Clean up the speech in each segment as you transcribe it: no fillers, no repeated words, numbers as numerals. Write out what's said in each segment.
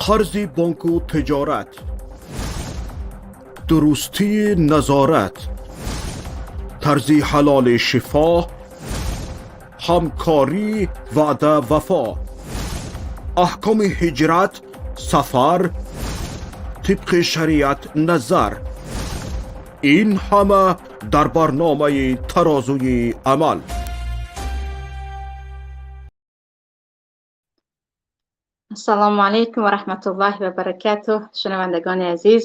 Қарзи бонку тиҷорат, дурустии назорат, тарзи ҳалоли шифо, ҳамкорӣ, ваъда, вафо, аҳкоми ҳиҷрат, сафар тибқи шариат назар. Ин ҳама дар барномаи «Тарозуи амал». Ассалому алайкум ва раҳматуллоҳи ва баракатуҳ. Шунавандагони азиз,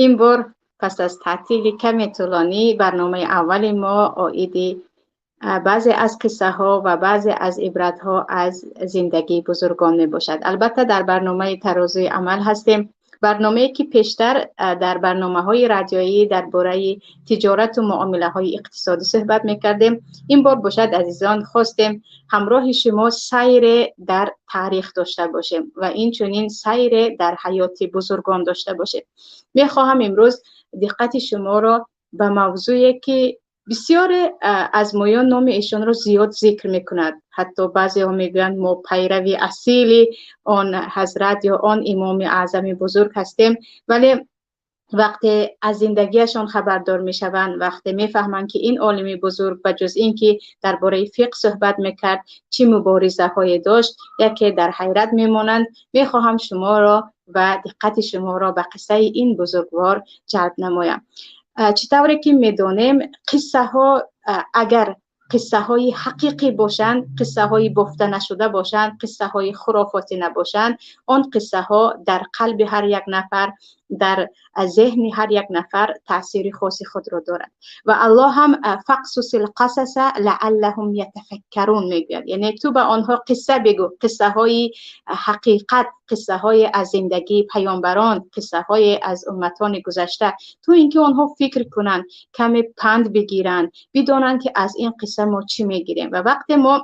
ин бор пас аз таътили каме тӯлонӣ барномаи аввали мо оиди баъзе аз қиссаҳо ва баъзе аз ибратҳо аз зиндагии бузургон мебошад. Албатта, дар барномаи «Тарозуи амал» ҳастем, барномае ки пештар дар барномаҳои радиоӣ дар бораи тиҷорату муомилаҳои иқтисодӣ суҳбат мекардем. Ин бор бошад, азизон, хостем ҳамроҳи шумо сайре дар таърих дошта бошем ва инчунин сайре дар ҳаёти бузургон дошта бошем. Мехоҳам имрӯз диққати шуморо ба мавзӯе ки бисёре аз моён номи эшонро зиёд зикр мекунад, ҳатто баъзеҳо мегӯянд, мо пайрави асили он ҳазрат ё он имоми аъзами бузург ҳастем, вале вақте аз зиндагиашон хабардор мешаванд, вақте мефаҳманд, ки ин олими бузург ба ҷуз ин ки дар бораи фиқҳ суҳбат мекард, чӣ муборизаҳое дошт, яке дар ҳайрат мемонанд. Мехоҳам шуморо ва диққати шуморо ба қиссаи ин бузургвор ҷалб намоям. Чӣ тавре ки медонем, қиссаҳо, агар қиссаҳои ҳақиқӣ бошанд, қиссаҳои бофта нашуда бошанд, қиссаҳои хурофотӣ набошанд, он қиссаҳо дар қалби ҳар як нафар, дар зеҳни ҳар як нафар таъсири хоси худро дорад. Ва Аллоҳ ҳам «فاقصص القصص لعلهم يتفكرون» мегӯяд, яъне ту ба онҳо қисса бигӯ, қиссаҳои ҳақиқат, қиссаҳои аз зиндагии паёмбарон, қиссаҳои аз умматони гузашта, то ин ки онҳо фикр кунанд, каме панд бигиранд, бидонанд, ки аз ин қисса мо чӣ мегирем. Ва вақте мо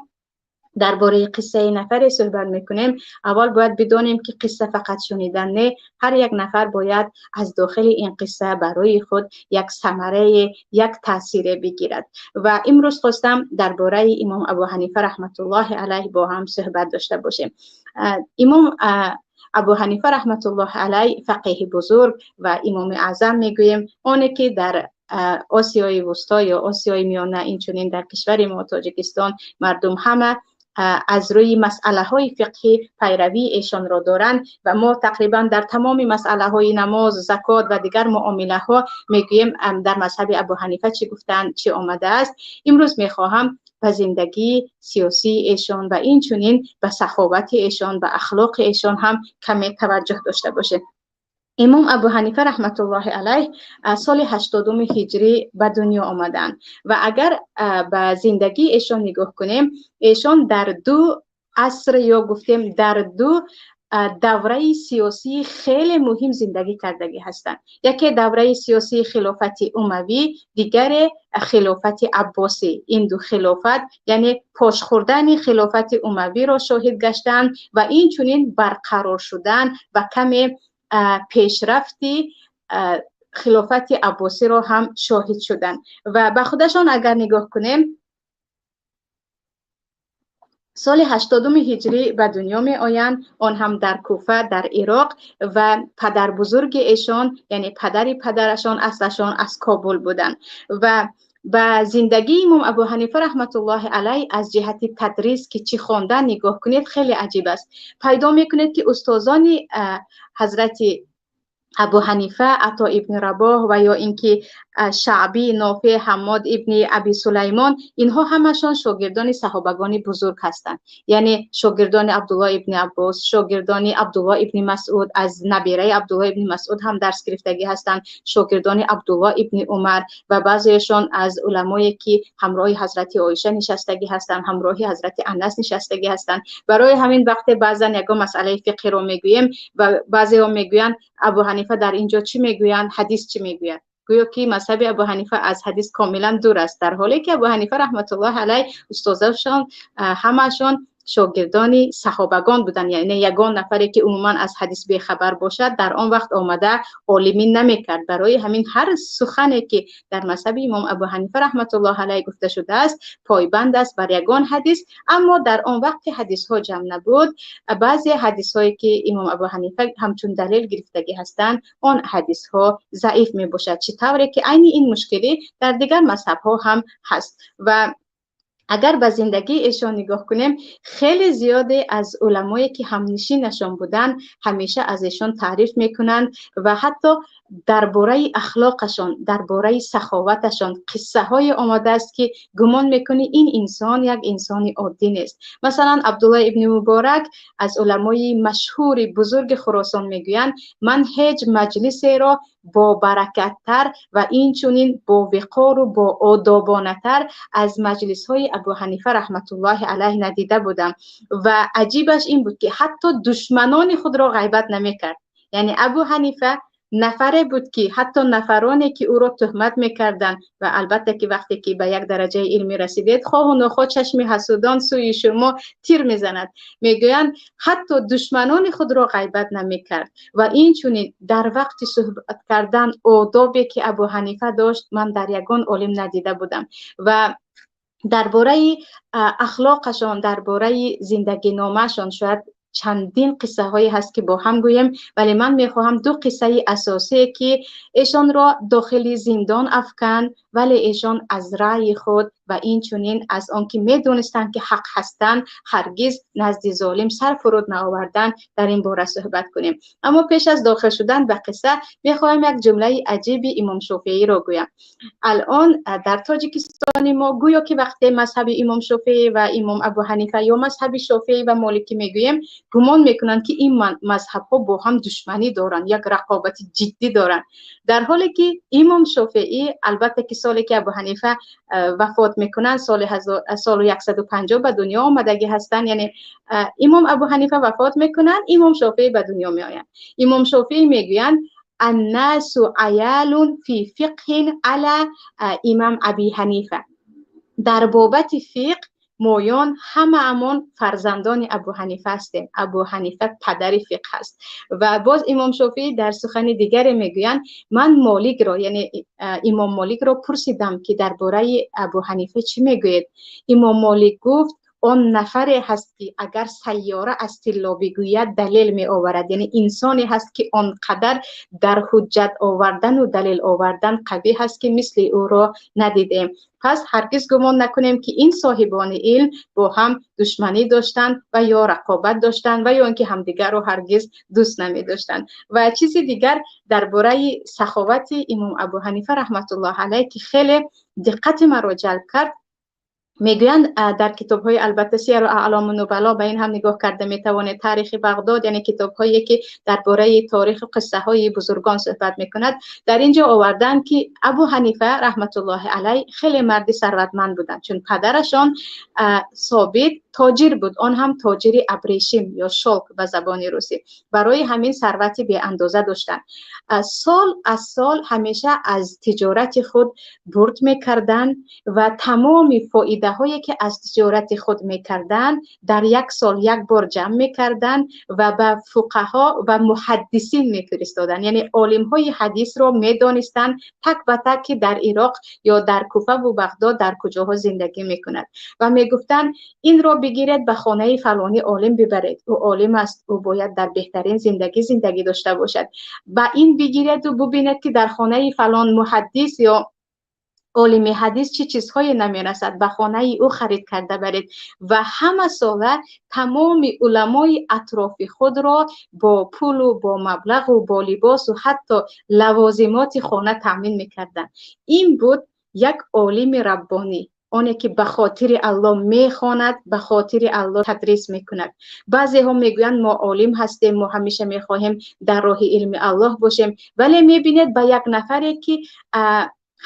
дар бораи қиссаи нафаре суҳбат мекунем, аввал бояд бидонем, ки қисса фақат шунидан не, ҳар як нафар бояд аз дохили ин қисса барои худ як самарае, як таъсире бигирад. Ва имрӯз хостам дар бораи имом Абу Ҳанифа раҳматуллоҳи алайҳ бо ҳам суҳбат дошта бошем. Имом Абу Ҳанифа раҳматуллоҳи алайҳ, фақеҳи бузург ва имоми аъзам мегӯем, оне ки дар Осиёи Вусто ё Осиёи Миёна, инчунин дар кишвари мо Тоҷикистон мардум ҳама аз рӯи масъалаҳои фиқҳӣ пайравии эшонро доранд. Ва мо тақрибан дар тамоми масъалаҳои намоз, закот ва дигар муомилаҳо мегӯем, дар мазҳаби Абу Ҳанифа чӣ гуфтанд, чӣ омадааст. Имрӯз мехоҳам ба зиндагии сиёсии эшон ва инчунин ба саховати эшон, ба ахлоқи эшон ҳам каме таваҷҷӯҳ дошта бошем. Имом Абу Ҳанифа раҳматуллоҳи алайҳ соли 80-уми ҳиҷрӣ ба дунё омаданд. Ва агар ба зиндагии эшон нигоҳ кунем, эшон дар ду аср ё гуфтем дар ду давраи сиёсии хеле муҳим зиндагӣ кардагӣ ҳастанд. Яке давраи сиёсии хилофати Умавӣ, дигаре хилофати Аббосӣ. Ин ду хилофат, яъне пошхӯрдани хилофати Умавиро шоҳид гаштанд ва инчунин барқарор шудан ва каме пешрафти хилофати Аббосиро ҳам шоҳид шуданд. Ва ба худашон агар нигоҳ кунем, соли 80-уми ҳиҷрӣ ба дунё меоянд, он ҳам дар Куфа, дар Ироқ. Ва падарбузурги эшон, яъне падари падарашон, аслашон аз Кобул буданд. Ва ба зиндагии имом Абу Ҳанифа раҳматуллоҳи алайҳ аз ҷиҳати тадрис, ки чӣ хондан, нигоҳ кунед, хеле аҷиб аст. Пайдо мекунед, ки устозони ҳазрати Абу Ҳанифа Ато ибни Рабоҳ ва ё ин ки Шаъбӣ, Нофеъ, Ҳаммод ибни Аби Сулаймон, инҳо ҳамашон шогирдони саҳобагони бузург ҳастанд, яъне шогирдони Абдулло ибни Аббос, шогирдони Абдулло ибни Масъуд, аз набираи Абдулло ибни Масъуд ҳам дарс гирифтагӣ ҳастанд, шогирдони Абдулло ибни Умар ва баъзеашон аз уламое ки ҳамроҳи ҳазрати Оиша нишастагӣ ҳастанд, ҳамроҳи ҳазрати Анас нишастагӣ ҳастанд. Барои ҳамин вақте баъзан ягон масъалаи фиқҳиро мегӯем ва баъзеҳо мегӯянд, Абу Ҳанифа дар ин ҷо чӣ мегӯянд, ҳадис чӣ мегӯяд, гӯё ки мазҳаби Абу Ҳанифа аз ҳадис комилан дур аст, дар ҳоле ки Абу Ҳанифа раҳматуллоҳи алайҳ устозашон ҳамаашон Шогирдони саҳобагон буданд, яъне ягон нафаре ки умуман аз ҳадис бехабар бошад, дар он вақт омада олимӣ намекард. Барои ҳамин ҳар сухане ки дар мазҳаби имом Абу Ҳанифа раҳматуллоҳ алайҳ гуфта шудааст, пойбанд аст бар ягон ҳадис. Аммо дар он вақт ки ҳадисҳо ҷамъ набуд, баъзе ҳадисҳое ки имом Абу Ҳанифа ҳамчун далел гирифтагӣ ҳастанд, он ҳадисҳо заиф мебошад. Чӣ тавре ки айни ин мушкилӣ дар дигар мазҳабҳо ҳам ҳаст. Ва агар ба зиндагии эшон нигоҳ кунем, хеле зиёде аз уламое ки ҳамнишинашон буданд, ҳамеша аз эшон таъриф мекунанд ва ҳатто дар бораи ахлоқашон, дар бораи саховаташон қиссаҳое омадааст ки гумон мекунӣ ин инсон як инсони оддӣ нест. Масалан, Абдулло ибни Муборак аз уламои машҳури бузурги Хуросон мегӯянд: ман ҳеҷ маҷлисеро бо баракаттар ва инчунин бо виқору бо одобонатар аз маҷлисҳои Абу Ҳанифа раҳматуллоҳи алайҳ надида будам. Ва аҷибаш ин буд ки ҳатто душманони худро ғайбат намекард. Яъне Абу Ҳанифа нафаре буд ки ҳатто нафароне ки ӯро туҳмат мекарданд, ва албатта ки вақте ки ба як дараҷаи илмӣ расидед, хоҳу нохоҳ чашми ҳасудон сӯи шумо тир мезанад, мегӯянд ҳатто душманони худро ғайбат намекард. Ва инчунин дар вақти суҳбат кардан одобе ки Абу Ҳанифа дошт, ман дар ягон олим надида будам. Ва дар бораи ахлоқашон, дар бораи зиндагиномаашон шояд чандин қиссаҳое ҳаст ки бо ҳам гӯем, вале ман мехоҳам ду қиссаи асосие ки эшонро дохили зиндон афканд, вале эшон аз раъйи худ ва инчунин аз он ки медонистанд ки ҳақ ҳастанд, ҳаргиз назди золим сар фуруд наоварданд, дар ин бора суҳбат кунем. Аммо пеш аз дохил шудан ба қисса мехоҳам як ҷумлаи аҷиби имом Шофеиро гӯям. Алон дар Тоҷикистони мо гӯё ки вақте мазҳаби имом Шофеӣ ва имом Абу Ҳанифа ё мазҳаби Шофеӣ ва Моликӣ мегӯем, гумон мекунанд ки ин мазҳабҳо бо ҳам душманӣ доранд, як рақобати ҷиддӣ доранд. Дар ҳоле ки имом Шофеӣ, албатта ки соле ки Абу Ҳанифа вафот мекунанд, соли 150 ба дунё омадагӣ ҳастанд, яъне имом Абу Ҳанифа вафот мекунанд, имом Шофеӣ ба дунё меоянд. Имом Шофеӣ мегӯянд: аннасу аялун фи фиқҳин ала имам Аби Ҳанифа. Дар бобати фиқҳ моён ҳамаамон фарзандони Абу Ҳанифа ҳастем. Абу Ҳанифа падари фиқҳ аст. Ва боз имом Шофеӣ дар сухани дигаре мегӯянд: ман Моликро, яъне имом Моликро пурсидам ки дар бораи Абу Ҳанифа чӣ мегӯед? Имом Молик гуфт: он нафаре ҳаст ки агар сайёра аз тилло бигӯяд, далел меоварад. Яъне инсоне ҳаст ки он қадар дар ҳуҷҷат овардану далел овардан қавӣ ҳаст ки мисли ӯро надидем. Пас ҳаргиз гумон накунем ки ин соҳибони илм бо ҳам душманӣ доштанд ва ё рақобат доштанд ва ё ин ки ҳамдигарро ҳаргиз дӯст намедоштанд. Ва чизи дигар дар бораи саховати имом Абу Ҳанифа раҳматуллоҳ алайҳ ки хеле диққати маро ҷалб кард, мегӯянд дар китобҳои албатта Сияру аълому нубало, ба ин ҳам нигоҳ карда метавонед, Таърихи Бағдод, яъне китобҳое ки дар бораи таъриху қиссаҳои бузургон суҳбат мекунад, дар ин ҷо оварданд ки Абу Ҳанифа раҳматуллоҳи алайҳ хеле марди сарватманд буданд, чун падарашон Собит тоҷир буд, он ҳам тоҷири абрешим ё шолк ба забони русӣ. Барои ҳамин сарвати беандоза доштанд. Сол аз сол ҳамеша аз тиҷорати худ бурд мекарданд ва тамоми фоидаҳое ки аз тиҷорати худ мекарданд, дар як сол як бор ҷамъ мекарданд ва ба фуқаҳо ва муҳаддисин мефиристоданд. Яъне олимҳои ҳадисро медонистанд так ба так ки дар Ироқ ё дар Куфаву Бағдод дар куҷоҳо зиндагӣ мекунад, ва мегуфтанд: инро бигиред, ба хонаи фалони олим бибаред, ӯ олим аст, ӯ бояд дар беҳтарин зиндагӣ дошта бошад. Ба ин бигиреду бубинед ки дар хонаи фалон муҳаддис ё олими ҳадис чӣ чизҳое намерасад, ба хонаи ӯ харид карда баред. Ва ҳама сола тамоми уламои атрофи худро бо пулу бо маблағу бо либосу ҳатто лавозимоти хона таъмин мекарданд. Ин буд як олими раббонӣ, оне ки ба хотири Аллоҳ мехонад, ба хотири Аллоҳ тадрис мекунад. Баъзеҳо мегӯянд мо олим ҳастем, мо ҳамеша мехоҳем дар роҳи илми Аллоҳ бошем, вале мебинед ба як нафаре ки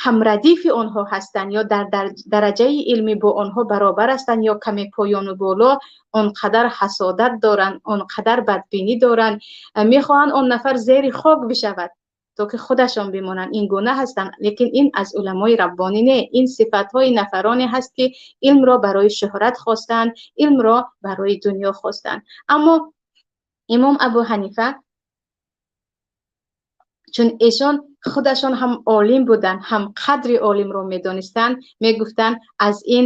ҳамрадифи онҳо ҳастанд ё дар дараҷаи илмӣ бо онҳо баробар ҳастанд ё каме поёну боло, он қадар ҳасодат доранд, он қадар бадбинӣ доранд, мехоҳанд он нафар зери хок бишавад. то ки худашон бимонанд. Ин гуна ҳастанд, лекин ин аз уламои раббонӣ не, ин сифатҳои нафароне ҳаст ки илмро барои шӯҳрат хостанд, илмро барои дунё хостанд. Аммо имом Абу Ҳанифа чун эшон худашон ҳам олим буданд, ҳам қадри олимро медонистанд, мегуфтанд аз ин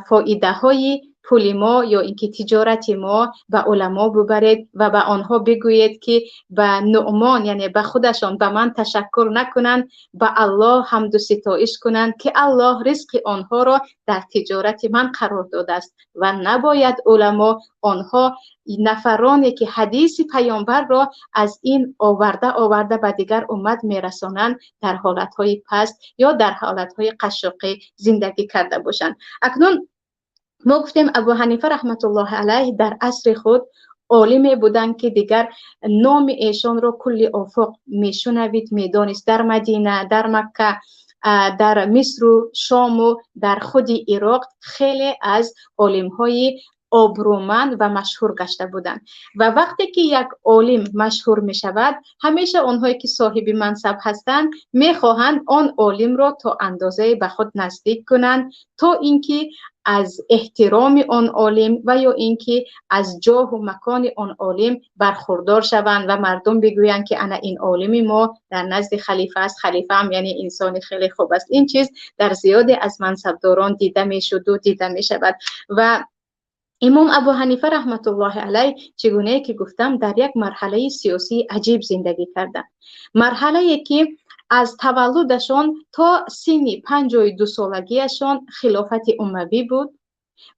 фоидаҳои пули мо ё инки тиҷорати мо ба уламо бибаред ва ба онҳо бигӯед ки ба Нуъмон, яъне ба худашон, ба ман ташаккур накунанд, ба Аллоҳ ҳамду ситоиш кунанд ки Аллоҳ ризқи онҳоро дар тиҷорати ман қарор додааст. Ва набояд уламо онҳо нафароне ки ҳадиси паёмбарро аз ин оварда оварда ба дигар уммат мерасонанд дар ҳолатҳои паст ё дар ҳолатҳои қашшоқӣ зиндагӣ карда бошанд. Акнун мо гуфтем Абу Ҳанифа раҳматуллоҳи алайҳ дар асри худ олиме буданд ки дигар номи эшонро кулли офоқ мешунавид, медонист. Дар Мадина, дар Макка, дар Мисру Шому дар худи Ироқ хеле аз олимҳои обрӯманд ва машҳур гашта буданд. Ва вақте ки як олим машҳур мешавад, ҳамеша онҳое ки соҳиби мансаб ҳастанд мехоҳанд он олимро то андозае ба худ наздик кунанд, то инки аз эҳтироми он олим ва ё инки аз ҷоҳу макони он олим бархурдор шаванд ва мардум бигӯянд ки ана ин олими мо дар назди халифа аст, халифа ҳам яъне инсони хеле хуб аст. Ин чиз дар зиёде аз мансабдорон дида мешуду дида мешавад. Ва имом Абу Ҳанифа раҳматуллоҳи алайҳ чӣ гунае ки гуфтам дар як марҳалаи сиёсии аҷиб зиндагӣ карданд, марҳалае ки аз таваллудашон то синни 52 солагиашон хилофати умавӣ буд,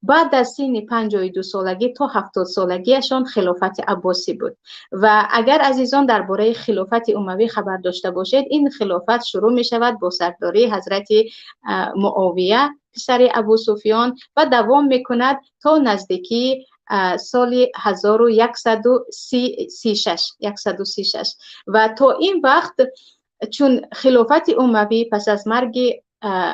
баъд аз синни 52 солагӣ то 70 солагиашон хилофати аббосӣ буд. Ва агар азизон дар бораи хилофати умавӣ хабар дошта бошед, ин хилофат шурӯъ мешавад бо сардории ҳазрати Муовия писари Абу Суфиён ва давом мекунад то наздикии соли 1136. Ва то ин вақт чун хилофати умавӣ пас аз марги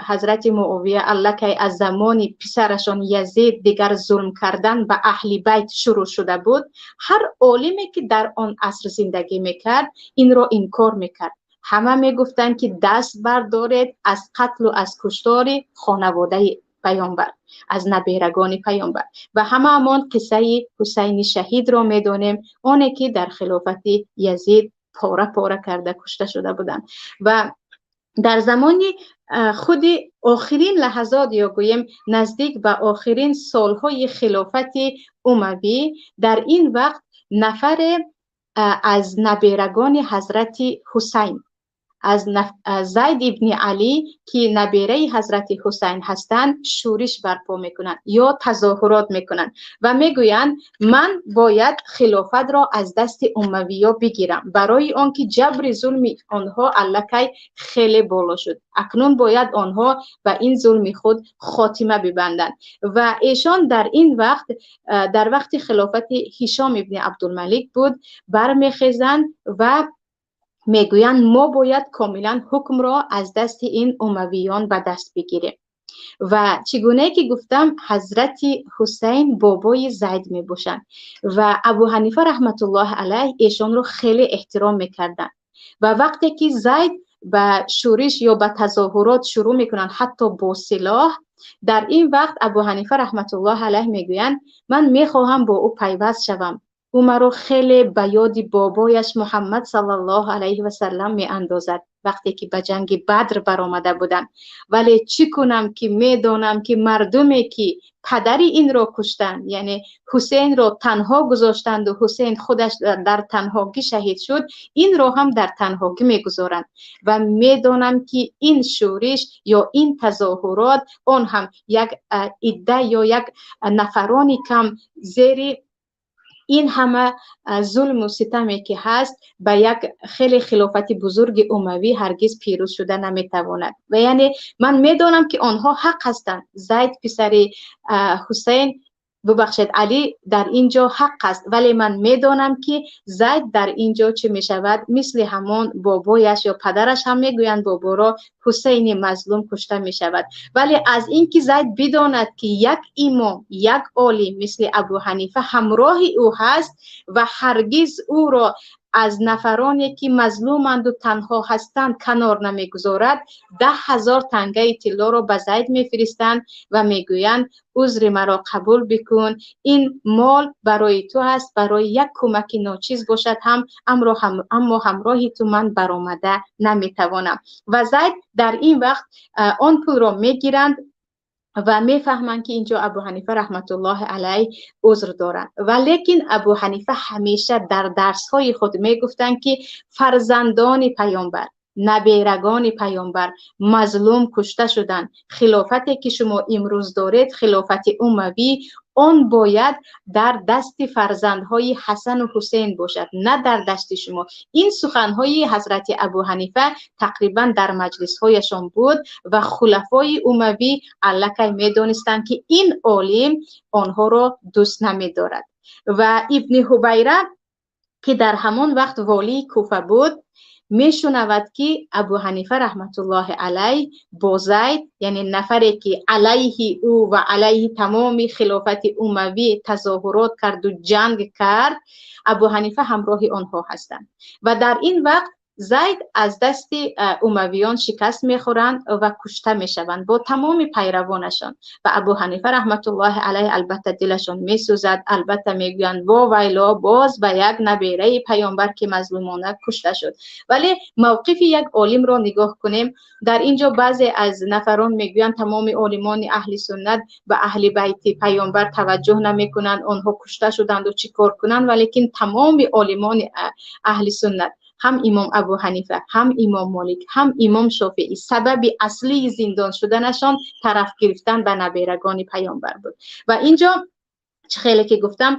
ҳазрати Муовия аллакай аз замони писарашон Язид дигар зулм кардан ба аҳли байт шурӯъ шуда буд, ҳар олиме ки дар он аср зиндагӣ мекард, инро инкор мекард. Ҳама мегуфтанд ки даст бардоред аз қатлу аз куштори хонаводаи паёмбар, аз наберагони паёмбар. Ва ҳамаамон қиссаи Ҳусайни шаҳидро медонем, оне ки дар хилофати Язид пора пора карда кушта шуда буданд. Ва дар замони худи охирин лаҳазот ё гӯем наздик ба охирин солҳои хилофати умавӣ, дар ин вақт нафаре аз наберагони ҳазрати Ҳусайн, аз Зайд ибни Алӣ, ки набераи ҳазрати Ҳусайн ҳастанд, шӯриш барпо мекунанд ё тазоҳурот мекунанд ва мегӯянд: ман бояд хилофатро аз дасти умавиё бигирам, барои он ки ҷабри зулми онҳо аллакай хеле боло шуд, акнун бояд онҳо ба ин зулми худ хотима бибанданд. Ва эшон дар ин вақт, дар вақти хилофати Ҳишом ибни Абдулмалик буд, бармехезанд ва мегӯянд: мо бояд комилан ҳукмро аз дасти ин умавиён ба даст бигирем. Ва чӣ гунае ки гуфтам, ҳазрати Ҳусайн бобои Зайд мебошанд ва Абу Ҳанифа раҳматуллоҳи алайҳ эшонро хеле эҳтиром мекарданд. Ва вақте ки Зайд ба шӯриш ё ба тазоҳурот шурӯъ мекунанд, ҳатто бо силоҳ, дар ин вақт Абу Ҳанифа раҳматуллоҳи алайҳ мегӯянд: ман мехоҳам бо ӯ пайваст шавам, ӯ маро хеле ба ёди бобояш Муҳаммад саллаллоҳу алайҳи васаллам меандозад, вақте ки ба ҷанги Бадр баромада буданд. Вале чӣ кунам ки медонам ки мардуме ки падари инро куштанд, яъне Ҳусейнро танҳо гузоштанду Ҳусейн худаш дар танҳогӣ шаҳид шуд, инро ҳам дар танҳогӣ мегузоранд. Ва медонам ки ин шӯриш ё ин тазоҳурот, он ҳам як идда ё як нафарони кам, зери ин ҳама зулму ситаме ки ҳаст, ба як хеле хилофати бузурги умавӣ ҳаргиз пирӯз шуда наметавонад. Ва яъне ман медонам ки онҳо ҳақ ҳастанд, Зайд писари Ҳусейн, бубахшед, Алӣ дар ин ҷо ҳақ аст, вале ман медонам ки Зайд дар ин ҷо чӣ мешавад, мисли ҳамон бобояш ё падараш ҳам мегӯянд, боборо Ҳусейни мазлум кушта мешавад. Вале аз ин ки Зайд бидонад ки як имом, як олим мисли Абу Ҳанифа ҳамроҳи ӯ ҳаст ва ҳаргиз ӯро Аз нафароне ки мазлуманду танҳо ҳастанд канор намегузорад, 10 000 тангаи тиллоро ба Зайд мефиристанд ва мегӯянд: узри маро қабул бикун, ин мол барои ту аст, барои як кӯмаки ночиз бошад ҳам, аммо ҳамроҳи ту ман баромада наметавонам. Ва Зайд дар ин вақт он пулро мегиранд ва мефаҳманд, ки инҷо Абу Ҳанифа раҳматуллоҳи алайҳ узр доранд. Ва лекин Абу Ҳанифа ҳамеша дар дарсҳои худ мегуфтанд, ки фарзандони паёмбар, наберагони паёмбар мазлум кушта шуданд. Хилофате ки шумо имрӯз доред, хилофати умавӣ, он бояд дар дасти фарзандҳои Ҳасану Ҳусейн бошад, на дар дасти шумо. Ин суханҳои ҳазрати Абу Ҳанифа тақрибан дар маҷлисҳояшон буд ва хулафои умавӣ аллакай медонистанд, ки ин олим онҳоро дӯст намедорад. Ва Ибни Ҳубайра, ки дар ҳамон вақт волии Куфа буд, мешунавад, ки Абу Ҳанифа раҳматуллоҳи алайҳ бо Зайд, яъне нафаре ки алайҳи ӯ ва алайҳи тамоми хилофати умавӣ тазоҳурот карду ҷанг кард, Абу Ҳанифа ҳамроҳи онҳо ҳастанд. Ва дар ин вақт Зайд аз дасти умавиён шикаст мехӯранд ва кушта мешаванд бо тамоми пайравонашон. Ва Абу Ҳанифа раҳматуллоҳи алайҳ албатта дилашон месӯзад, албатта мегӯянд: во вайло, боз ба як набераи паёмбар, ки мазлумона кушта шуд. Вале мавқифи як олимро нигоҳ кунем. Дар ин ҷо баъзе аз нафарон мегӯянд, тамоми олимони аҳли суннат ба аҳли байти паёмбар таваҷҷӯҳ намекунанд, онҳо кушта шуданду чӣ кор кунанд? Валекин тамоми олимони аҳли суннат, ҳам имом Абу Ҳанифа, ҳам имом Молик, ҳам имом Шофеӣ, сабаби аслии зиндон шуданашон тараф гирифтан ба наберагони паёмбар буд. Ва инҷо чӣ хеле ки гуфтам,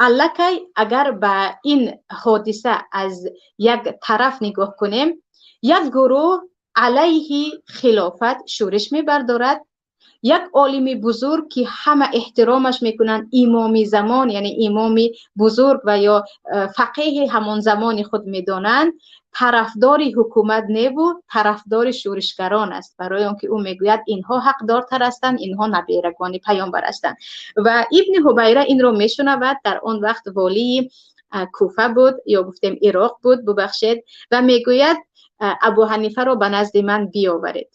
аллакай агар ба ин ҳодиса аз як тараф нигоҳ кунем, як гурӯҳ алайҳи хилофат шӯриш мебардорад, як олими бузург, ки ҳама эҳтиромаш мекунанд, имоми замон, яъне имоми бузург ва ё фақеҳи ҳамон замони худ медонанд, тарафдори ҳукумат неву тарафдори шӯришгарон аст, барои он ки ӯ мегӯяд, инҳо ҳақдортар ҳастанд, инҳо наберагони паёмбар ҳастанд. Ва Ибни Ҳубайра инро мешунавад, дар он вақт волии Куфа буд ё гуфтем Ироқ буд, бубахшед, ва мегӯяд: Абу Ҳанифаро ба назди ман биёваред.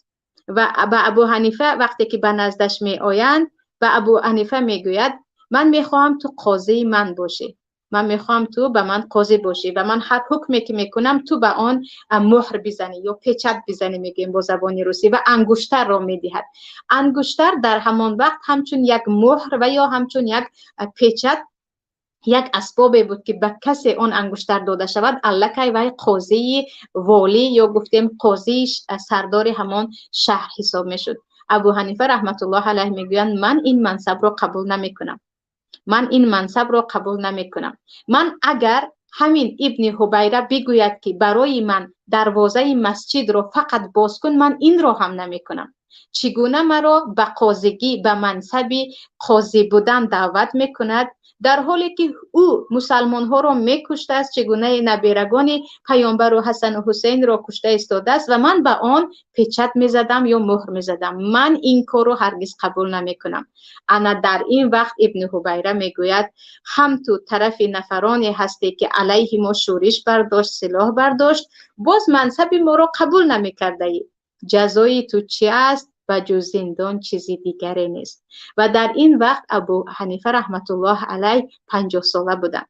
Ва ба Абу Ҳанифа вақте ки ба наздаш меоянд, ба Абу Ҳанифа мегӯяд: ман мехоҳам ту қозии ман бошӣ, ман мехоҳам ту ба ман қозӣ бошӣ ва ман ҳар ҳукме ки мекунам, ту ба он муҳр бизанӣ ё печать бизанӣ, мегӯем бо забони русӣ. Ва ангуштарро медиҳад. Ангуштар дар ҳамон вақт ҳамчун як муҳр ва ё ҳамчун як печать, як асбобе буд, ки ба касе он ангуштар дода шавад, аллакай вай қозии волӣ ё гуфтем қозии сардори ҳамон шаҳр ҳисоб мешуд. Абу Ҳанифа раҳматуллоҳ алайҳ мегӯянд: ман ин мансабро қабул намекунам, ман ин мансабро қабул намекунам. Ман агар ҳамин Ибни Ҳубайра бигӯяд, ки барои ман дарвозаи масҷидро фақат боз кун, ман инро ҳам намекунам. Чӣ гуна маро ба қозигӣ, ба мансаби қозӣ будан даъват мекунад, дар ҳоле ки ӯ мусалмонҳоро мекуштааст? Чӣ гунаи наберагони паёмбару Ҳасану Ҳусейнро кушта истодааст ва ман ба он печать мезадам ё муҳр мезадам? Ман ин корро ҳаргиз қабул намекунам. Ана дар ин вақт Ибни Ҳубайра мегӯяд: ҳам ту тарафи нафароне ҳастӣ, ки алайҳи мо шӯриш бардошт, силоҳ бардошт, боз мансаби моро қабул намекардаӣ. Ҷазои ту чӣ аст? Ба ҷуз зиндон чизи дигаре нест. Ва дар ин вақт Абу Ҳанифа раҳматуллоҳ алайҳ 50-сола буданд.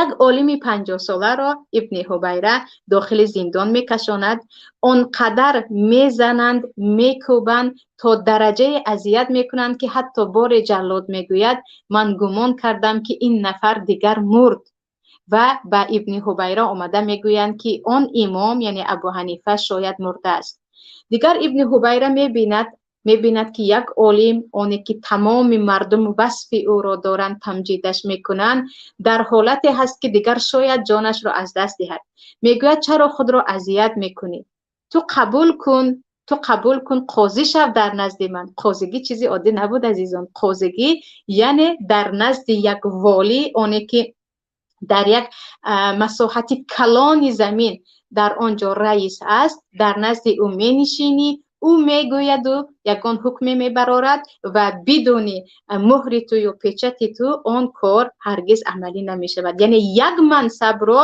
Як олими 50-соларо Ибни Ҳубайра дохили зиндон мекашонад, он қадар мезананд, мекӯбанд, то дараҷае азият мекунанд, ки ҳатто боре ҷаллод мегӯяд: ман гумон кардам, ки ин нафар дигар мурд. Ва ба Ибни Ҳубайра омада мегӯянд, ки он имом, яъне Абу Ҳанифа, шояд мурдааст. Дигар Ибни Ҳубайра мебинад, ки як олим, оне ки тамоми мардум васфи ӯро доранд, тамҷидаш мекунанд, дар ҳолате ҳаст, ки дигар шояд ҷонашро аз даст диҳад. Мегӯяд: чаро худро азият мекунӣ? Ту қабул кун, ту қабул кун, қозӣ шав дар назди ман. Қозигӣ чизи оддӣ набуд, азизон. Қозигӣ яъне дар назди як волӣ, оне ки дар як масоҳати калони замин дар он ҷо раис аст, дар назди ӯ менишинӣ. Ӯ мегӯяду ягон ҳукме мебарорад ва бидуни муҳри ту ё печати ту он кор ҳаргиз амалӣ намешавад. Яъне як мансабро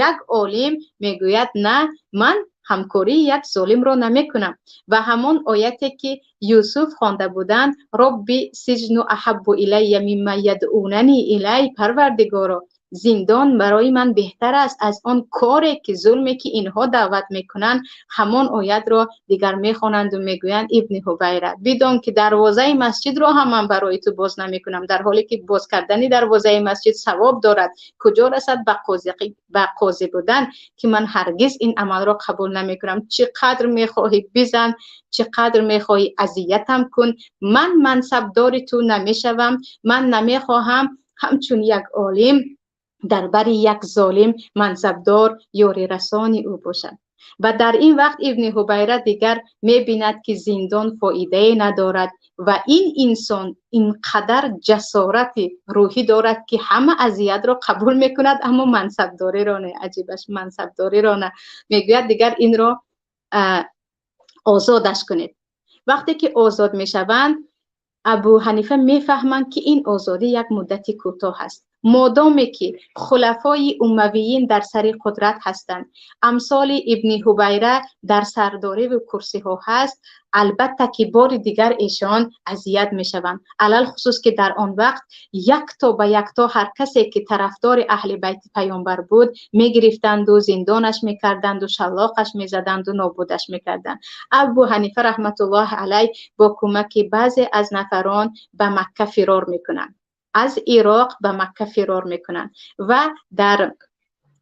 як олим мегӯяд, на, ман ҳамкории як золимро намекунам. Ва ҳамон ояте ки Юсуф хонда буданд, робби сиҷну аҳаббу илайя мимма ядъунани илай, Парвардигоро, зиндон барои ман беҳтар аст аз он коре ки зулме ки инҳо даъват мекунанд. Ҳамон оятро дигар мехонанду мегӯянд, Ибни Ҳубайра, бидон ки дарвозаи масҷидро ҳам ман барои ту боз намекунам, дар ҳоле ки боз кардани дарвозаи масҷид савоб дорад. Куҷо расад ба қозӣ будан, ки ман ҳаргиз ин амалро қабул намекунам. Чӣ қадр мехоҳӣ бизан, чӣ қадр мехоҳӣ азиятам кун, ман мансабдори ту намешавам. Ман намехоҳам ҳамчун як олим дар бари як золим мансабдор ёрирасони ӯ бошад. Ва дар ин вақт Ибни Ҳубайра дигар мебинад, ки зиндон фоидае надорад ва ин инсон инқадар ҷасорати рӯҳӣ дорад, ки ҳама азиятро қабул мекунад, аммо мансабдориро не. Аҷибаш, мансабдориро не. Мегӯяд, дигар инро озодаш кунед. Вақте ки озод мешаванд, Абу Ҳанифа мефаҳманд, ки ин озодӣ як муддати кӯтоҳ аст. Модоме ки хулафои умавиин дар сари қудрат ҳастанд, амсоли Ибни Ҳубайра дар сардориву курсиҳо ҳаст, албатта ки бори дигар эшон азият мешаванд. Алалхусус ки дар он вақт якто ба якто ҳар касе ки тарафдори аҳли байти паёмбар буд мегирифтанду зиндонаш мекарданду, шаллоқаш мезаданду, нобудаш мекарданд. Абу Ҳанифа раҳматуллоҳи алайҳ бо кӯмаки баъзе аз нафарон ба Макка фирор мекунанд. Аз Ироқ ба Макка фирор мекунанд ва дар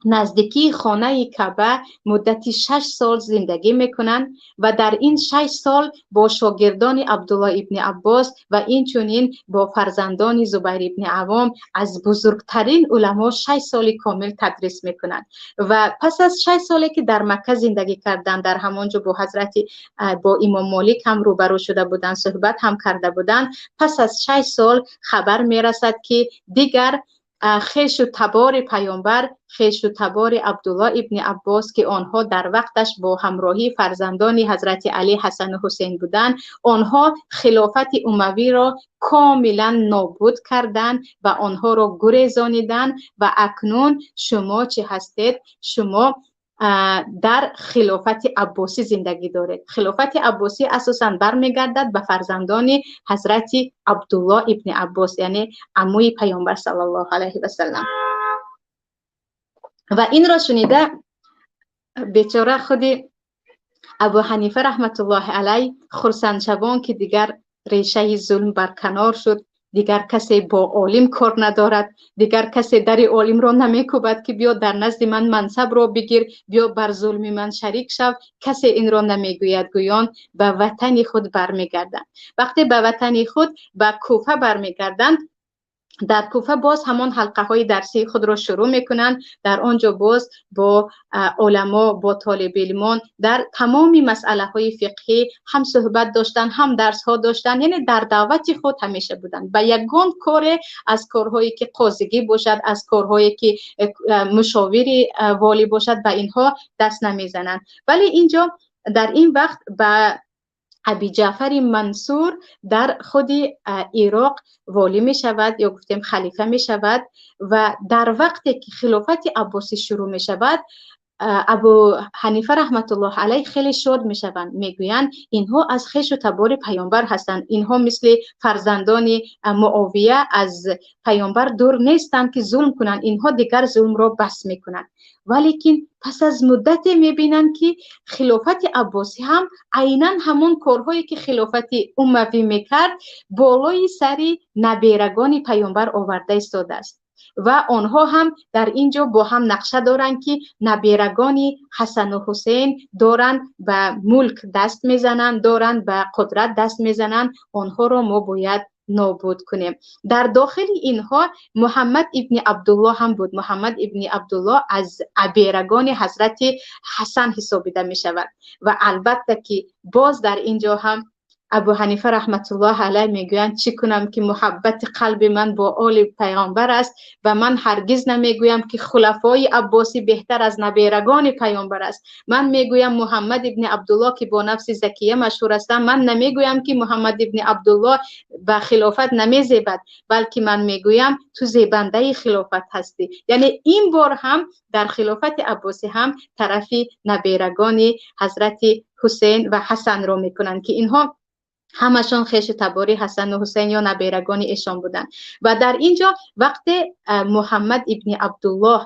наздикии хонаи Каъба муддати 6 сол зиндагӣ мекунанд ва дар ин 6 сол бо шогирдони Абдулло ибни Аббос ва инчунин бо фарзандони Зубайр ибни Авом аз бузургтарин уламо 6 соли комил тадрис мекунанд. Ва пас аз 6 соле ки дар Макка зиндагӣ карданд, дар ҳамон ҷо бо ҳазрати бо Имом Молик ҳам рӯбарӯ шуда буданд, суҳбат ҳам карда буданд. Пас аз 6 сол хабар мерасад, ки дигар хешу табори паёмбар, хешу табори Абдулло ибни Аббос, ки онҳо дар вақташ бо ҳамроҳии фарзандони ҳазрати Али, Ҳасану Ҳусейн буданд, онҳо хилофати умавиро комилан нобуд карданд ва онҳоро гурезониданд. Ва акнун шумо чӣ ҳастед? Шумо дар хилофати аббосӣ зиндагӣ доред. Хилофати аббосӣ асосан бармегардад ба фарзандони ҳазрати Абдулло ибни Аббос, яъне амӯи паёмбар саллаллоҳу алайҳи васаллам. Ва инро шунида бечора худи Абу Ҳанифа раҳматуллоҳи алайҳ хурсандшавон, ки дигар решаи зулм барканор шуд, дигар касе бо олим кор надорад, дигар касе дари олимро намекӯбад, ки биё дар назди ман мансабро бигир, биё бар зулми ман шарик шав, касе инро намегӯяд. Гӯён ба ватани худ бармегарданд. Вақте ба ватани худ, ба Куфа бармегарданд, дар Куфа боз ҳамон ҳалқаҳои дарсии худро шурӯъ мекунанд. Дар он ҷо боз бо уламо, бо толибилмон дар тамоми масъалаҳои фиқҳӣ ҳам суҳбат доштанд, ҳам дарсҳо доштанд, яъне дар даъвати худ ҳамеша буданд. Ба ягон коре аз корҳое ки қозигӣ бошад, аз корҳое ки мушовири волӣ бошад, ба инҳо даст намезананд. Вале инҷо дар ин вақт ба Аби Ҷаъфари Мансур дар худи Ироқ волӣ мешавад, ё гуфтем халифа мешавад. Ва дар вақте ки хилофати аббосӣ шурӯъ мешавад, Абу Ҳанифа раҳматуллоҳ алайҳ хеле шод мешаванд. Мегӯянд, инҳо аз хешу табори паёмбар ҳастанд, инҳо мисли фарзандони Муовия аз паёмбар дур нестанд, ки зулм кунанд, инҳо дигар зулмро бас мекунанд. Валекин пас аз муддате мебинанд, ки хилофати аббосӣ ҳам айнан ҳамон корҳое ки хилофати умавӣ мекард, болои сари наберагони паёмбар оварда истодааст. Ва онҳо ҳам дар ин ҷо бо ҳам нақша доранд, ки наберагони Ҳасану Ҳусейн доранд ба мулк даст мезананд, доранд ба қудрат даст мезананд, онҳоро мо бояд нобуд кунем. Дар дохили инҳо Муҳаммад ибни Абдулло ҳам буд. Муҳаммад ибни Абдулло аз аберагони ҳазрати Ҳасан ҳисобида мешавад. Ва албатта ки боз дар ин ҷо ҳам Абу Ҳанифа раҳматуллоҳ алайҳ мегӯянд: чӣ кунам, ки муҳаббати қалби ман бо оли паёмбар аст ва ман ҳаргиз намегӯям, ки хулафои аббосӣ беҳтар аз наберагони паёмбар аст. Ман мегӯям, Муҳаммад ибни Абдуллоҳ, ки бо нафси закия машҳур ҳастам, ман намегӯям, ки Муҳаммад ибни Абдуллоҳ ба хилофат намезебад, балки ман мегӯям, ту зебандаи хилофат ҳастӣ. Яъне ин бор ҳам дар хилофати аббосӣ ҳам тарафи наберагони ҳазрати Ҳусейн ва Ҳасанро мекунанд, ки инҳо ҳамашон хешу табори Ҳасану Ҳусейн ё наберагони эшон буданд. Ва дар ин ҷо вақте Муҳаммад ибни Абдуллоҳ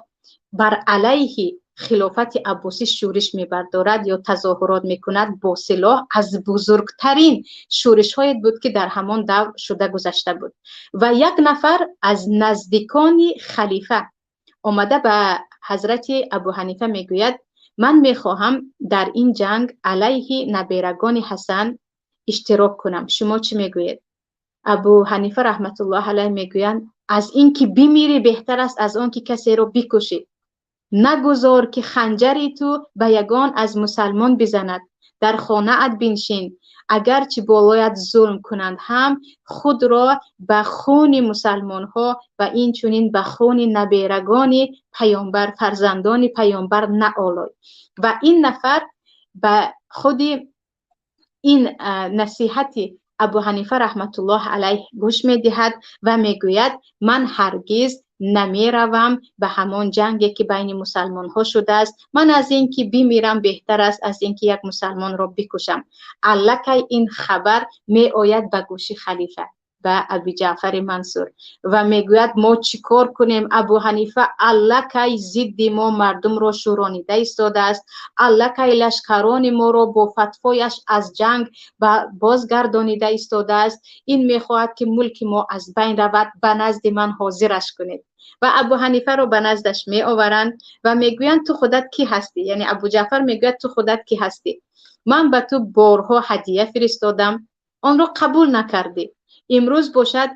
бар алайҳи хилофати аббосӣ шӯриш мебардорад ё тазоҳурот мекунад бо силоҳ, аз бузургтарин шӯришҳое буд, ки дар ҳамон давр шуда гузашта буд. Ва як нафар аз наздикони халифа омада ба ҳазрати Абу Ҳанифа мегӯяд: ман мехоҳам дар ин ҷанг алайҳи наберагони Ҳасан иштирок кунам, шумо чӣ мегӯед? Абу Ҳанифа раҳматуллоҳ алайҳ мегӯянд: аз ин ки бимирӣ, беҳтар аст аз он ки касеро бикушӣ. Нагузор, ки ханҷари ту ба ягон аз мусалмон бизанад. Дар хонаат биншин, агарчи болоят зулм кунанд ҳам, худро ба хуни мусалмонҳо ва инчунин ба хуни наберагони паёмбар, фарзандони паёмбар наолой. Ва ин нафар ба худи ин насиҳати Абу Ҳанифа раҳматуллоҳ алайҳ гӯш медиҳад ва мегӯяд: ман ҳаргиз намеравам ба ҳамон ҷанге, ки байни мусалмонҳо шудааст. Ман аз ин ки бимирам, беҳтар аст аз ин ки як мусалмонро бикушам. Аллакай ин хабар меояд ба гӯши халифа, ба Аби Ҷаъфари Мансур, ва мегӯяд: мо чӣ кор кунем? Абу Ҳанифа аллакай зидди мо мардумро шӯронида истодааст, аллакай лашкарони моро бо фатвояш аз ҷанг бозгардонида истодааст. Ин мехоҳад, ки мулки мо аз байн равад. Ба назди ман ҳозираш кунед. Ва Абу Ҳанифаро ба наздаш меоваранд ва мегӯянд: ту худат кӣ ҳастӣ? Яъне Абу Ҷаъфар мегӯяд: ту худат кӣ ҳастӣ? Ман ба ту борҳо ҳадия фиристодам, онро қабул накардӣ. Имрӯз бошад,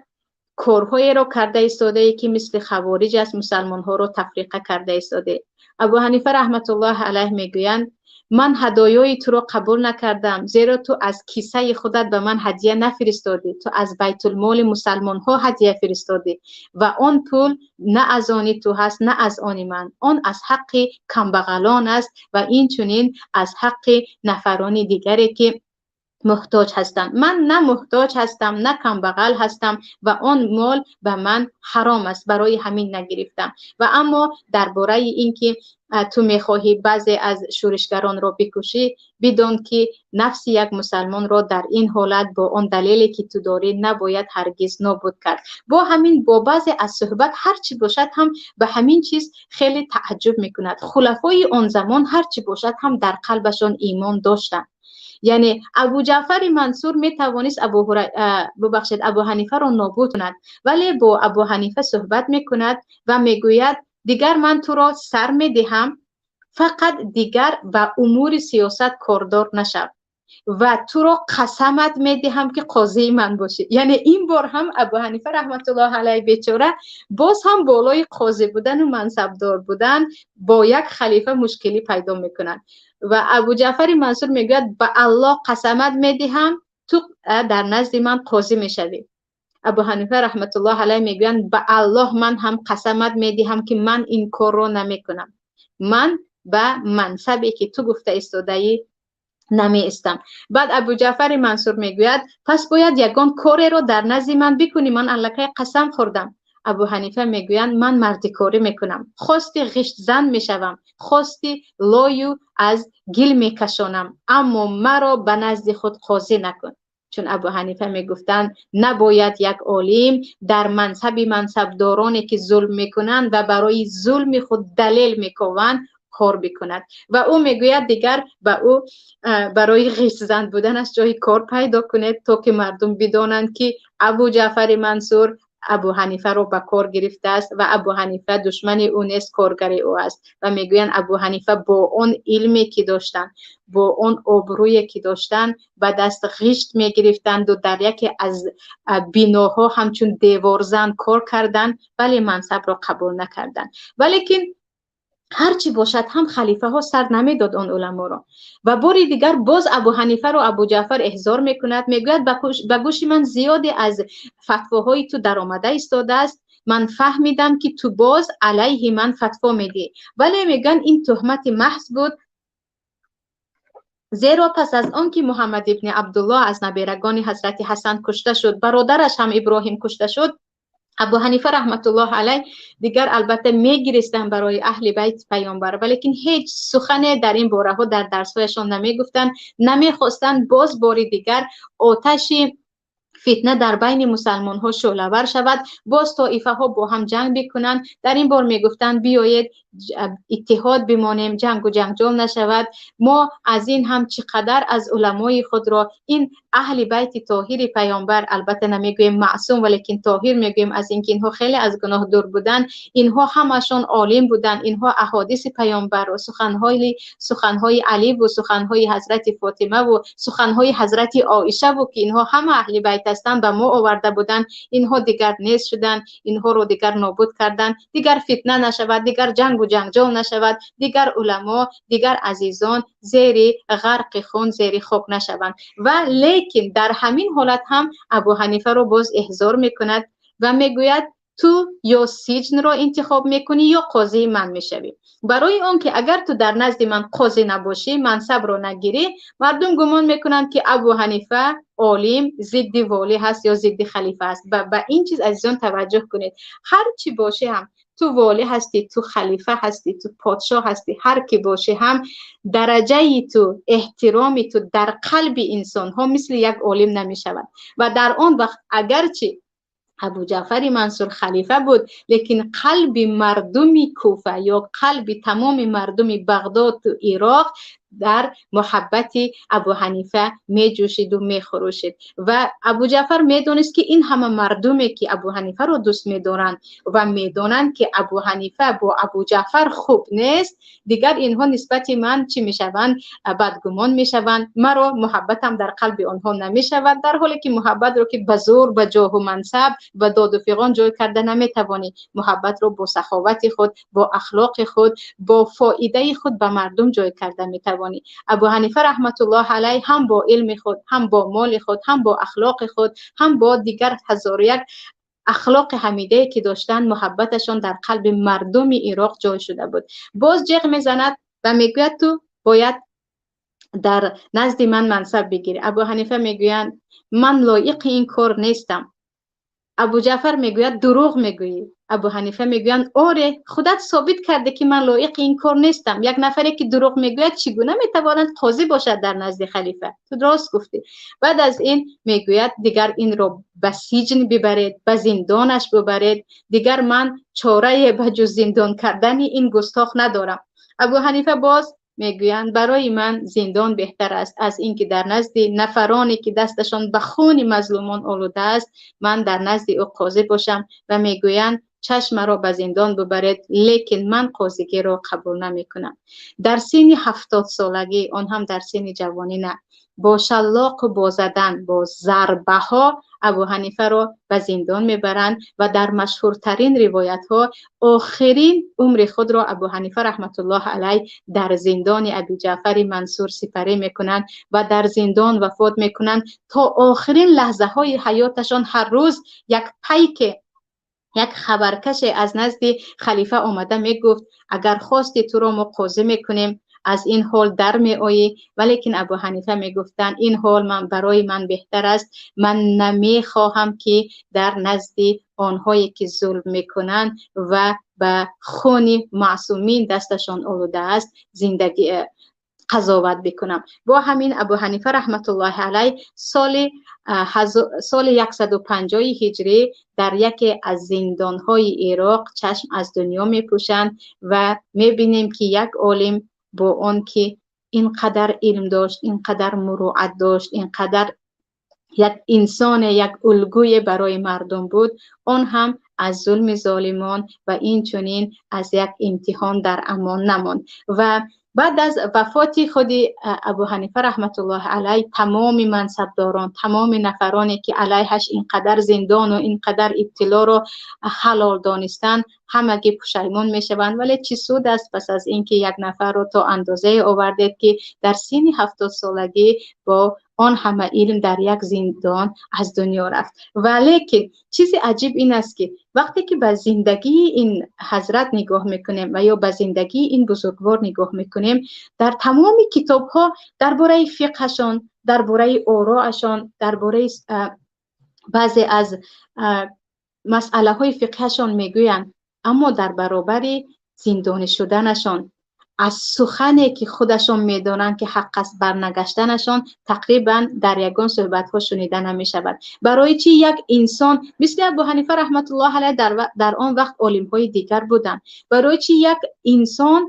корҳоеро карда истодаe, ки мисли хавориҷ аст, мусалмонҳоро тафриқа карда истодаe. Абу Ҳанифа раҳматуллоҳ алайҳ мегӯянд: ман ҳадоёи туро қабул накардам, зеро ту аз кисаи худат ба ман ҳадия нафиристодӣ, ту аз байтулмоли мусалмонҳо ҳадия фиристодӣ ва он пул на аз они ту ҳаст, на аз они ман, он аз ҳаққи камбағалон аст ва инчунин аз ҳаққи нафарони дигаре, ки муҳтоҷ ҳастанд. Ман на муҳтоҷ ҳастам, на камбағал ҳастам ва он мол ба ман ҳаром аст, барои ҳамин нагирифтам. Ва аммо дар бораи ин ки ту мехоҳӣ баъзе аз шӯришгаронро бикушӣ, бидон, ки нафси як мусалмонро дар ин ҳолат бо он далеле, ки ту дорӣ, набояд ҳаргиз нобуд кард. Бо ҳамин, бо баъзе аз суҳбат ҳар чӣ бошад ҳам, ба ҳамин чиз хеле тааҷҷуб мекунад. Хулафои он замон ҳар чӣ бошад ҳам, дар қалбашон имон доштанд. Яъне Абу Ҷаъфари Мансур метавонист бубахшед, Абу Ҳанифаро нобуд кунад, вале бо Абу Ҳанифа суҳбат мекунад ва мегӯяд: дигар ман туро сар медиҳам, фақат дигар ба умури сиёсат кордор нашав ва туро қасамат медиҳам, ки қозии ман бошӣ. Яъне ин бор ҳам Абу Ҳанифа раҳматуллоҳ алайҳ бечора боз ҳам болои қозӣ будану мансабдор будан бо як халифа мушкилӣ пайдо мекунад. Ва Абу Ҷаъфари Мансур мегӯяд: ба Аллоҳ қасамат медиҳам, ту дар назди ман қозӣ мешавӣ. Абу Ҳанифа раҳматуллоҳ алайҳ мегӯянд: ба Аллоҳ ман ҳам қасамат медиҳам, ки ман ин корро намекунам, ман ба мансабе, ки ту гуфта истодаӣ, намеистам. Баъд Абу Ҷаъфари Мансур мегӯяд: пас бояд ягон кореро дар назди ман бикунӣ, ман аллакай қасам хӯрдам. Абу Ҳанифа мегӯянд: ман мардикорӣ мекунам, хости ғиштзан мешавам, хости лою аз гил мекашонам, аммо маро ба назди худ қозӣ накун. Чун Абу Ҳанифа мегуфтанд, набояд як олим дар мансаби мансабдороне, ки зулм мекунанд ва барои зулми худ далел мекованд, кор бикунад. Ва ӯ мегӯяд, дигар ба ӯ барои ғиштзан буданаш ҷои кор пайдо кунед, то ки мардум бидонанд, ки Абу Ҷаъфари Мансур Абу Ҳанифаро ба кор гирифтааст ва Абу Ҳанифа душмани ӯ нест, коргари ӯ аст. Ва мегӯянд, Абу Ҳанифа бо он илме, ки доштанд, бо он обрӯе, ки доштанд, ба даст ғишт мегирифтанду дар яке аз биноҳо ҳамчун деворзан кор карданд, вале мансабро қабул накарданд. Валекин Ҳарчи бошад ҳам, халифаҳо сар намедод он уламоро. Ва бори дигар боз Абу Ҳанифаро Абу Ҷаъфар эҳзор мекунад, мегӯяд: ба гӯши ман зиёде аз фатвоҳои ту даромада истодааст, ман фаҳмидам, ки ту боз алайҳи ман фатво медиҳӣ. Вале мегӯянд, ин туҳмати маҳз буд, зеро пас аз он ки Муҳаммад ибни Абдуллоҳ аз наберагони ҳазрати Ҳасан кушта шуд, бародараш ҳам Иброҳим кушта шуд, Абу Ҳанифа раҳматуллоҳ алайҳ дигар албатта мегиристанд барои аҳли байти паёмбар, валекин ҳеҷ сухане дар ин бораҳо дар дарсҳояшон намегуфтанд, намехостанд боз бори дигар оташи фитна дар байни мусалмонҳо шӯълавар шавад, боз тоифаҳо бо ҳам ҷанг бикунанд. Дар ин бор мегуфтанд: биёед, иттиҳод бимонем, ҷангу ҷанҷол нашавад. Мо аз ин ҳам чӣ қадар аз уламои худро, ин аҳли байти тоҳири паёмбар, албатта намегӯем маъсум, валекин тоҳир мегӯем, аз ин ки инҳо хеле аз гуноҳ дур буданд, инҳо ҳамашон олим буданд, инҳо аҳодиси паёмбарро, суханҳои Аливу суханҳои ҳазрати Фотимаву суханҳои ҳазрати Оишаву, ки инҳо ҳама аҳли байт ҳастанд, ба мо оварда буданд. Инҳо дигар нест шуданд, инҳоро дигар нобуд карданд. Дигар фитна нашавад, дигар ҷангу ҷанҷол нашавад, дигар уламо, дигар азизон зери ғарқи хун, зери хок нашаванд. Ва лекин дар ҳамин ҳолат ҳам Абу Ҳанифаро боз эҳзор мекунад ва мегӯяд: ту ё сиҷнро интихоб мекунӣ, ё қозии ман мешавӣ, барои он ки агар ту дар назди ман қозӣ набошӣ, мансабро нагирӣ, мардум гумон мекунанд, ки Абу Ҳанифа олим зидди волӣ ҳаст ё зидди халифа аст. Ва ба ин чиз, азизон, таваҷҷӯҳ кунед. Ҳар чӣ бошӣ ҳам, ту волӣ ҳастӣ, ту халифа ҳастӣ, ту подшоҳ ҳастӣ, ҳар ки бошӣ ҳам, дараҷаи ту, эҳтироми ту дар қалби инсонҳо мисли як олим намешавад. Ва дар он вақт агарчи Абу Ҷаъфари Мансур халифа буд, лекин қалби мардуми Куфа ё қалби тамоми мардуми Бағдоду Ироқ дар муҳаббати Абу Ҳанифа меҷӯшиду мехӯрошид. Ва Абу Ҷаъфар медонист, ки ин ҳама мардуме, ки Абу Ҳанифаро дӯст медоранд ва медонанд, ки Абу Ҳанифа бо Абу Ҷаъфар хуб нест, дигар инҳо нисбати ман чӣ мешаванд? Бадгумон мешаванд, маро муҳаббатам дар қалби онҳо намешавад. Дар ҳоле ки муҳаббатро ки ба зӯр, ба ҷоҳу мансаб, ба доду фиғон ҷой карда наметавонӣ, муҳаббатро бо саховати худ, бо ахлоқи худ, бо фоидаи худ ба мардум ҷой карда метавонӣ. Абу Ҳанифа раҳматуллоҳ алайҳ ҳам бо илми худ, ҳам бо моли худ, ҳам бо ахлоқи худ, ҳам бо дигар ҳазору як ахлоқи ҳамидае, ки доштанд, муҳаббаташон дар қалби мардуми Ироқ ҷой шуда буд. Боз ҷеғ мезанад ва мегӯяд: ту бояд дар назди ман мансаб бигирӣ. Абу Ҳанифа мегӯянд: ман лоиқи ин кор нестам. Абу Ҷаъфар мегӯяд: дурӯғ мегӯӣ. Абу Ҳанифа мегӯянд: оре, худат собит карде, ки ман лоиқи ин кор нестам. Як нафаре, ки дурӯғ мегӯяд, чӣ гуна метавонад қозӣ бошад дар назди халифа? Ту рост гуфтӣ. Баъд аз ин мегӯяд: дигар инро ба сиҷн бибаред, ба зиндонаш бибаред, дигар ман чорае ба ҷуз зиндон кардани ин густох надорам. Абу Ҳанифа боз мегӯянд: барои ман зиндон беҳтар аст аз ин ки дар назди нафароне, ки дасташон ба хуни мазлумон олуда аст, ман дар назди ӯ қозӣ бошам. Ва мегӯянд: чашм, маро ба зиндон бибаред, лекин ман қозигиро қабул намекунам. Дар синни 70-солагӣ, он ҳам дар синни ҷавонӣ на, бо шаллоқу бо задан, бо зарбаҳо Абу Ҳанифаро ба зиндон мебаранд. Ва дар машҳуртарин ривоятҳо, охирин умри худро Абу Ҳанифа раҳматуллоҳ алайҳ дар зиндони Аби Ҷаъфари Мансур сипарӣ мекунанд ва дар зиндон вафот мекунанд. То охирин лаҳзаҳои ҳаёташон ҳар рӯз як пайке, як хабаркаше аз назди халифа омада мегуфт: агар хости, туро мо қозӣ мекунем, аз ин ҳол дар меоӣ. Валекин Абу Ҳанифа мегуфтанд: ин ҳол ман барои ман беҳтар аст, ман намехоҳам, ки дар назди онҳое, ки зулм мекунанд ва ба хуни маъсумин дасташон олуда аст, зиндагӣ қазоват бикунам. Бо ҳамин Абу Ҳанифа раҳматуллоҳи алайҳ соли 150 ҳиҷрӣ дар яке аз зиндонҳои Ироқ чашм аз дунё мепӯшанд. Ва мебинем, ки як олим бо он ки ин қадар илм дошт, ин қадар муруат дошт, ин қадар як инсоне, як улгӯе барои мардум буд, он ҳам аз зулми золимон ва инчунин аз як имтиҳон дар амон намонд. Ва Баъд аз вафоти худи Абу Ҳанифа раҳматуллоҳи алайҳ, тамоми мансабдорон, тамоми нафароне ки алайҳаш инқадар зиндону инқадар ибтилоро ҳалол донистанд, ҳамагӣ пушаймон мешаванд. Вале чӣ суд аст пас аз инки як нафарро то андозае овардед, ки дар синни 70 солагӣ бо он ҳама илм дар як зиндон аз дунё рафт. Валекин чизи аҷиб ин аст, ки вақте ки ба зиндагии ин ҳазрат нигоҳ мекунем ва ё ба зиндагии ин бузургвор нигоҳ мекунем, дар тамоми китобҳо дар бораи фиқҳашон, дар бораи ороашон, дар бораи баъзе аз масъалаҳои фиқҳашон мегӯянд, аммо дар баробари зиндонӣ шуданашон аз сухане ки худашон медонанд, ки ҳақ аст, барнагаштанашон тақрибан дар ягон суҳбатҳо шунида намешавад. Барои чӣ як инсон мисли Абу Ҳанифа раҳматуллоҳ алайҳ, дар он вақт олимҳои дигар буданд, барои чӣ як инсон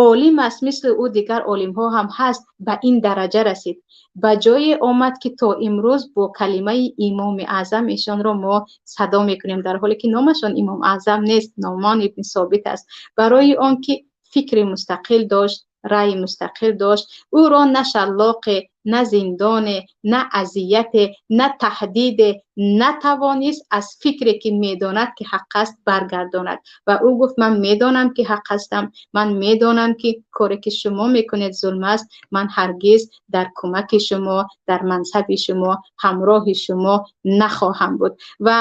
олим аст, мисли ӯ дигар олимҳо ҳам ҳаст, ба ин дараҷа расид, ба ҷое омад, ки то имрӯз бо калимаи Имоми Аъзам эшонро мо садо мекунем, дар ҳоле ки номашон Имом Аъзам нест, Нуъмон ибни Собит аст? Барои он ки фикри мустақил дошт, раъи мустақил дошт. Ӯро на шаллоқе, на зиндоне, на азияте, на таҳдиде натавонист аз фикре ки медонад, ки ҳақ аст, баргардонад. Ва ӯ гуфт: «Ман медонам, ки ҳақ ҳастам, ман медонам, ки коре ки шумо мекунед, зулм аст. Ман ҳаргиз дар кӯмаки шумо, дар мансаби шумо, ҳамроҳи шумо нахоҳам буд». Ва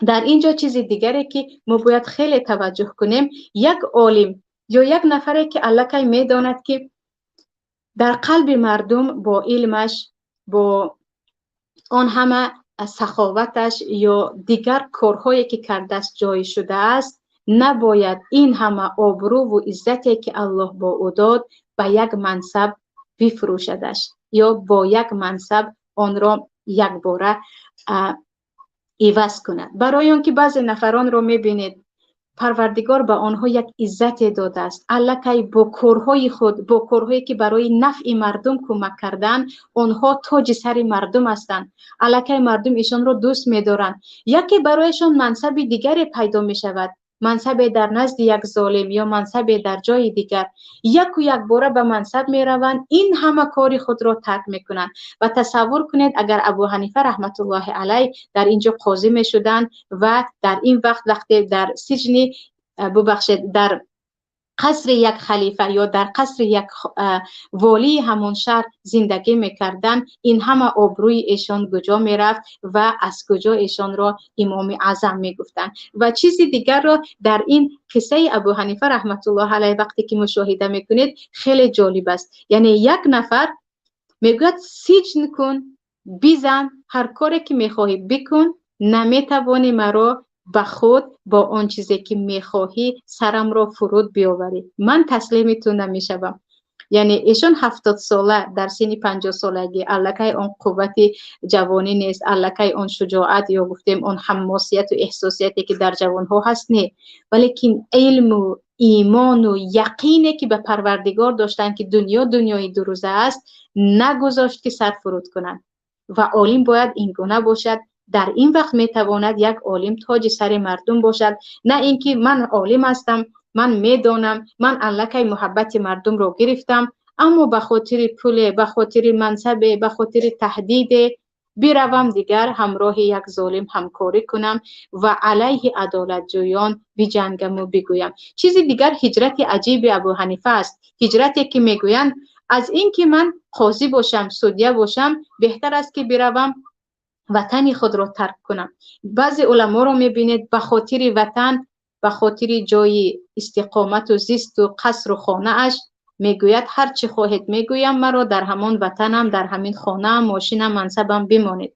дар ин ҷо чизи дигаре ки мо бояд хеле таваҷҷӯҳ кунем: як олим ё як нафаре ки аллакай медонад, ки дар қалби мардум бо илмаш, бо он ҳама саховаташ ё дигар корҳое ки кардааст, ҷой шудааст, набояд ин ҳама обрӯву иззате ки Аллоҳ бо ӯ дод, ба як мансаб бифурӯшадаш ё бо як мансаб онро якбора иваз кунад. Барои он ки баъзе нафаронро мебинед, Парвардигор ба онҳо як иззате додааст, аллакай бо корҳои худ, бо корҳое ки барои нафъи мардум кӯмак кардан, онҳо тоҷи сари мардум ҳастанд, аллакай мардум эшонро дӯст медоранд. Яке барояшон мансаби дигаре пайдо мешавад, мансабе дар назди як золим ё мансабе дар ҷои дигар, яку якбора ба мансаб мераванд, ин ҳама кори худро тарк мекунанд. Ва тасаввур кунед, агар Абу Ҳанифа раҳматуллоҳи алайҳ дар ин ҷо қозӣ мешуданд ва дар ин вақт, вақте дар сиҷни, бубахшед, дар қасри як халифа ё дар қасри як волии ҳамон шаҳр зиндагӣ мекарданд, ин ҳама обрӯи эшон куҷо мерафт ва аз куҷо эшонро Имоми Аъзам мегуфтанд? Ва чизи дигарро дар ин қиссаи Абу Ҳанифа раҳматуллоҳ алайҳ вақте ки мушоҳида мекунед, хеле ҷолиб аст. Яъне як нафар мегӯяд: «Сиҷн кун, бизан, ҳар коре ки мехоҳӣ бикун, наметавонӣ маро ба худ бо он чизе ки мехоҳӣ сарамро фуруд биёварӣ, ман таслими ту намешавам». Яъне эшон 70сола, дар синни 50солагӣ аллакай он қуввати ҷавонӣ нест, аллакай он шуҷоат ё гуфтем он ҳамосияту эҳсосияте ки дар ҷавонҳо ҳаст, не, валекин илму имону яқине ки ба Парвардигор доштанд, ки дунё дунёи дурӯза аст, нагузошт ки сар фуруд кунанд. Ва олим бояд ин гуна бошад. Дар ин вақт метавонад як олим тоҷи сари мардум бошад, на ин ки ман олим ҳастам, ман медонам, ман аллакай муҳаббати мардумро гирифтам, аммо ба хотири пуле, ба хотири мансабе, ба хотири таҳдиде биравам, дигар ҳамроҳи як золим ҳамкорӣ кунам ва алайҳи адолатҷӯён биҷангаму бигӯям. Чизи дигар ҳиҷрати аҷиби Абу Ҳанифа аст, ҳиҷрате ки мегӯянд: «Аз ин ки ман қозӣ бошам, судья бошам, беҳтар аст, ки биравам, ватани худро тарк кунам». Баъзе уламоро мебинед, ба хотири ватан, ба хотири ҷои истиқомату зисту қасру хонааш мегӯяд: «Ҳар чӣ хоҳед мегӯям, маро дар ҳамон ватанам, дар ҳамин хонаам, мошинам, мансабам бимонед».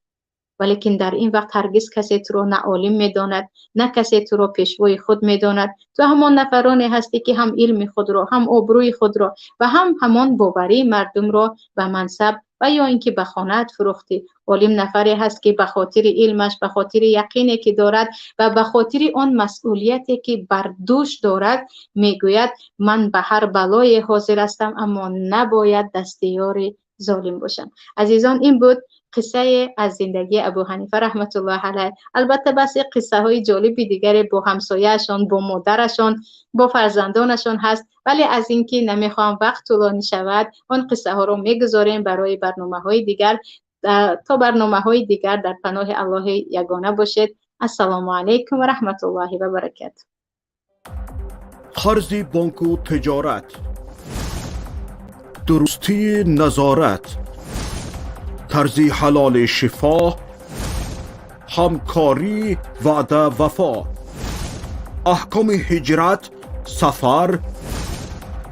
Валекин дар ин вақт ҳаргиз касе туро на олим медонад, на касе туро пешвои худ медонад. Ту ҳамон нафароне ҳастӣ, ки ҳам илми худро, ҳам обрӯи худро ва ҳам ҳамон боварии мардумро ба мансаб ва ё ин ки ба хонаат фурӯхтӣ. Олим нафаре ҳаст, ки ба хотири илмаш, ба хотири яқине ки дорад ва ба хотири он масъулияте ки бар дӯш дорад, мегӯяд: «Ман ба ҳар балое ҳозир ҳастам, аммо набояд дастиёри золим бошанд. Азизон, ин буд қиссае аз зиндагии Абу Ҳанифа раҳматуллоҳи алайҳ. Албатта, басе қиссаҳои ҷолиби дигаре бо ҳамсояашон, бо модарашон, бо фарзандонашон ҳаст, вале аз ин ки намехоҳам вақт тӯлонӣ шавад, он қиссаҳоро мегузорем барои барномаҳои дигар. То барномаҳои дигар дар паноҳи Аллоҳи ягона бошед. Ассалому алайкум ва раҳматуллоҳи ва баракату. Қарзи бонку тиҷорат, дурустии назорат, тарзи ҳалоли шифо, ҳамкорӣ, ваъда, вафо, аҳкоми ҳиҷрат, сафар,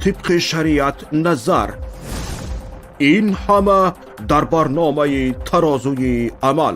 тибқи шариат назар, ин ҳама дар барномаи «Тарозуи амал».